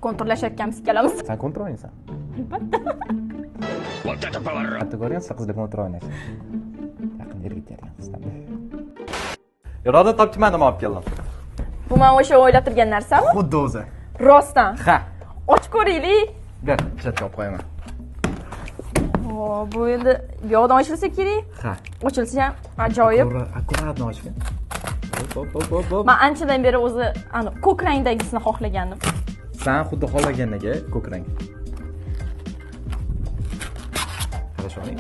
Kontrollashayotganmiz ikkalamiz. Sen kontrol o'ynaysan. Albatta. Qayerda ko'rgansiz qizlar kontrol o'ynashni? Yaqin yerga ketgan qizdan. Iroda topchiman nima olib keldim? Bu men o'sha o'ylab turgan narsami? Xuddi o'zi. Rostdan. Ha. Ochib ko'raylik. Ber, chetga olib qo'yaman. O, bu endi bu yoqdan ochilsa kerak. Ha. Ochilsa ham ajoyib. Akkuratno ochgin. Hop, hop, hop, hop. Men anchadan beri o'zi ani ko'k rangdagisini xohlagandim. Sen xuddi xohlagandagi ko'k rang. Qarasha oling.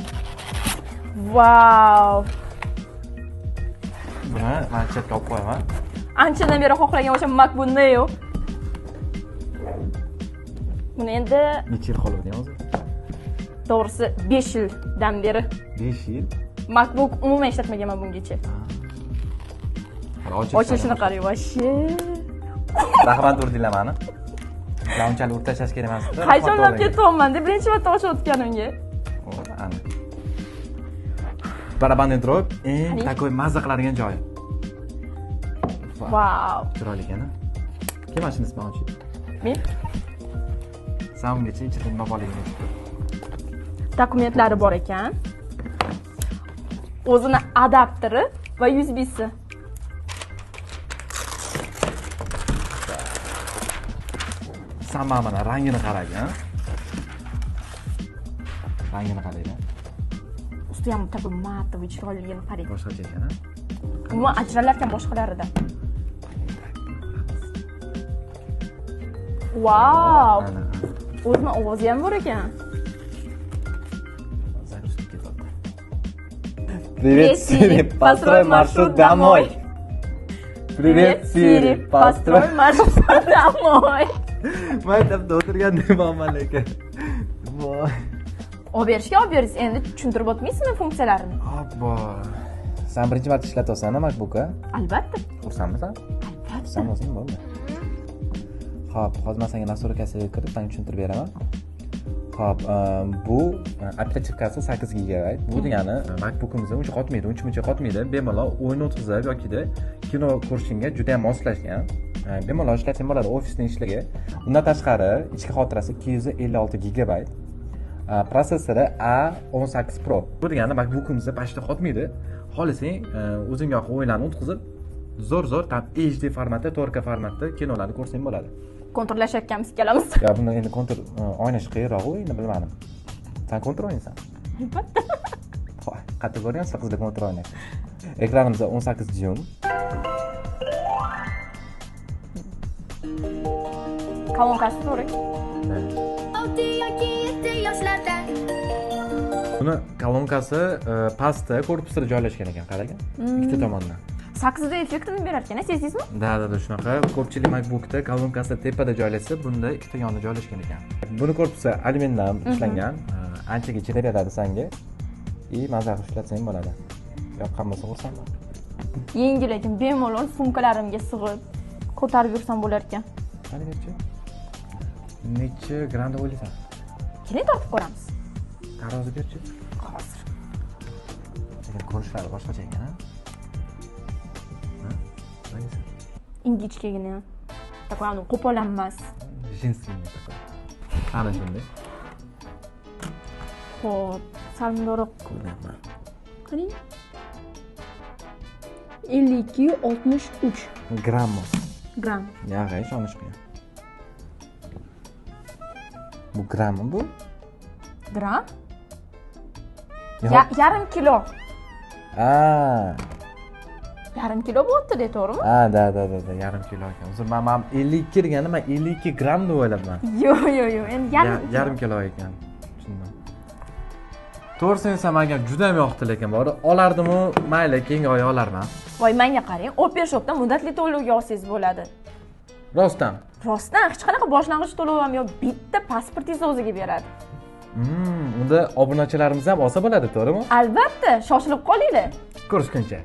Vau. Buni men chetga olib qo'yaman. Anchadan beri xohlagan o'sha MacBook Neo. Buni endi necha yil xohlading o'zi? To'g'risi 5 yildan beri. 5 yil? MacBook umuman ishlatmaganman bungacha. Ochilishini qarang, вообще. Rahmat urdinglar mani. Ular unchalik urib tashlash kerak emas. Hayajonlanib ketyapman deb birinchi marta ochayotganimga. Ana. Barabanni drop eng такой mazza qiladigan joyi. Vau. Chiroyli ekan. Kim mana shuni ismini ochdi? Men. Sen ungacha ichida nima borligini aytib. Dokumentlari bor ekan. O'zini adapteri va USB-si. Sen mana rangini qarang, Rangini qarang. Usti ham такой матовый, chiroyligini qarang. Boshqacha ekan, ha? Umuman ajralar ekan boshqalaridan. Vau! O'zini ovozi ham bor ekan. Загрузка ketyapti. Привет, Siri, построй маршрут домой. Привет, Siri, построй маршрут домой. Maktabda o'tirgan deyman lekin. Voy. Olib berishga olib berdingiz, endi tushuntirib o'tmaysizmi funksiyalarini? Obbo. Sen birinchi marta ishlatyapsan-a MacBook-a? Albatta. Xursandmisan? Albatta. Xursand bo'lsang bo'ldi. Xo'p, hozir men senga настройкasiga kirib, senga tushuntirib beraman. Xo'p, bu operativkasi 8 GB. Bu degani MacBook'imiz uncha qotmaydi, uncha-muncha qotmaydi. Bemalol o'yin o'tkazib yokida kino ko'rishingga juda ham moslashgan. Bemalol ishlatsang bo'ladi ofisning ishligi. Undan tashqari ichki xotirasi 256 GB. Prosessori A18 Pro. Bu degani MacBook'imiz pashta qotmaydi. Xohlasang, o'zingga yoqqa o'yinlarni o'tkazib, zo'r-zo'r tam HD formatda, 4K formatda kinolarni ko'rsang bo'ladi. Kontrollashayotganmiz ikkalamiz. Ya buni endi kontur o'ynash qiyinroq-u, endi bilmadim. Sen kontur o'ynaysan? Albatta. Voy, qayerda ko'rgansiz qizlar kontur o'ynashni? Ekranimizda 18 dyum. Kolonkasi to'g'ri. 6 yoki 7 yoshlarda. Buni kolonkasi pastda korpusida joylashgan ekan, qarang. Ikkita tomondan. 8D effektini berar ekan, sezdingizmi? Da, da, da, shunaqa. Ko'pchilik MacBookda kolonkasi tepada joylashsa, bunda ikkita yonida joylashgan ekan. Buni korpusi alyumindan ishlangan, anchaga chidab beradi senga. I mazza qilib ishlatsang bo'ladi. Yoqqan bo'lsa xursandman. Yengil lekin bemalol sumkalarimga sig'ib ko'tarib yursam bo'lar ekan. Qani necha? Necha gramm deb o'ylaysan? Keling tortib ko'ramiz. Tarozi berchi. Hozir. Lekin ko'rinishlari boshqacha ekan, ha? Ingichkagina. Такой anu qo'pol emas. Женственный такой. Ana shunday. Xo'p, sal mundoq ko'ryapman. Qarang. 52.63 gramm. Gramm. Yo'q, ishonish qiyin. Bu grammmi bu? Gramm? Yarim kilo. Ha. Yarim kilo bo'pti-da, to'g'rimi? Ha, da, da, da, da, yarim kilo ekan. Uzr, men 52 deganda men 52 gramm deb o'ylabman. Yo'q, yo'q, yo'q, endi yarim kilo ekan. Tushundim. To'g'risini aytsam, menga juda ham yoqdi lekin bor. Olardim-u, mayli, keyingi oy olarman. Voy, menga qarang, Open Shopdan muddatli to'lovga olsangiz bo'ladi. Rostdan? Rostdan, hech qanaqa boshlang'ich to'lov ham yo'q, bitta pasportingizni o'ziga beradi. Unda obunachilarimiz ham olsa bo'ladi, to'g'rimi? Albatta, shoshilib qolinglar. Ko'rishguncha.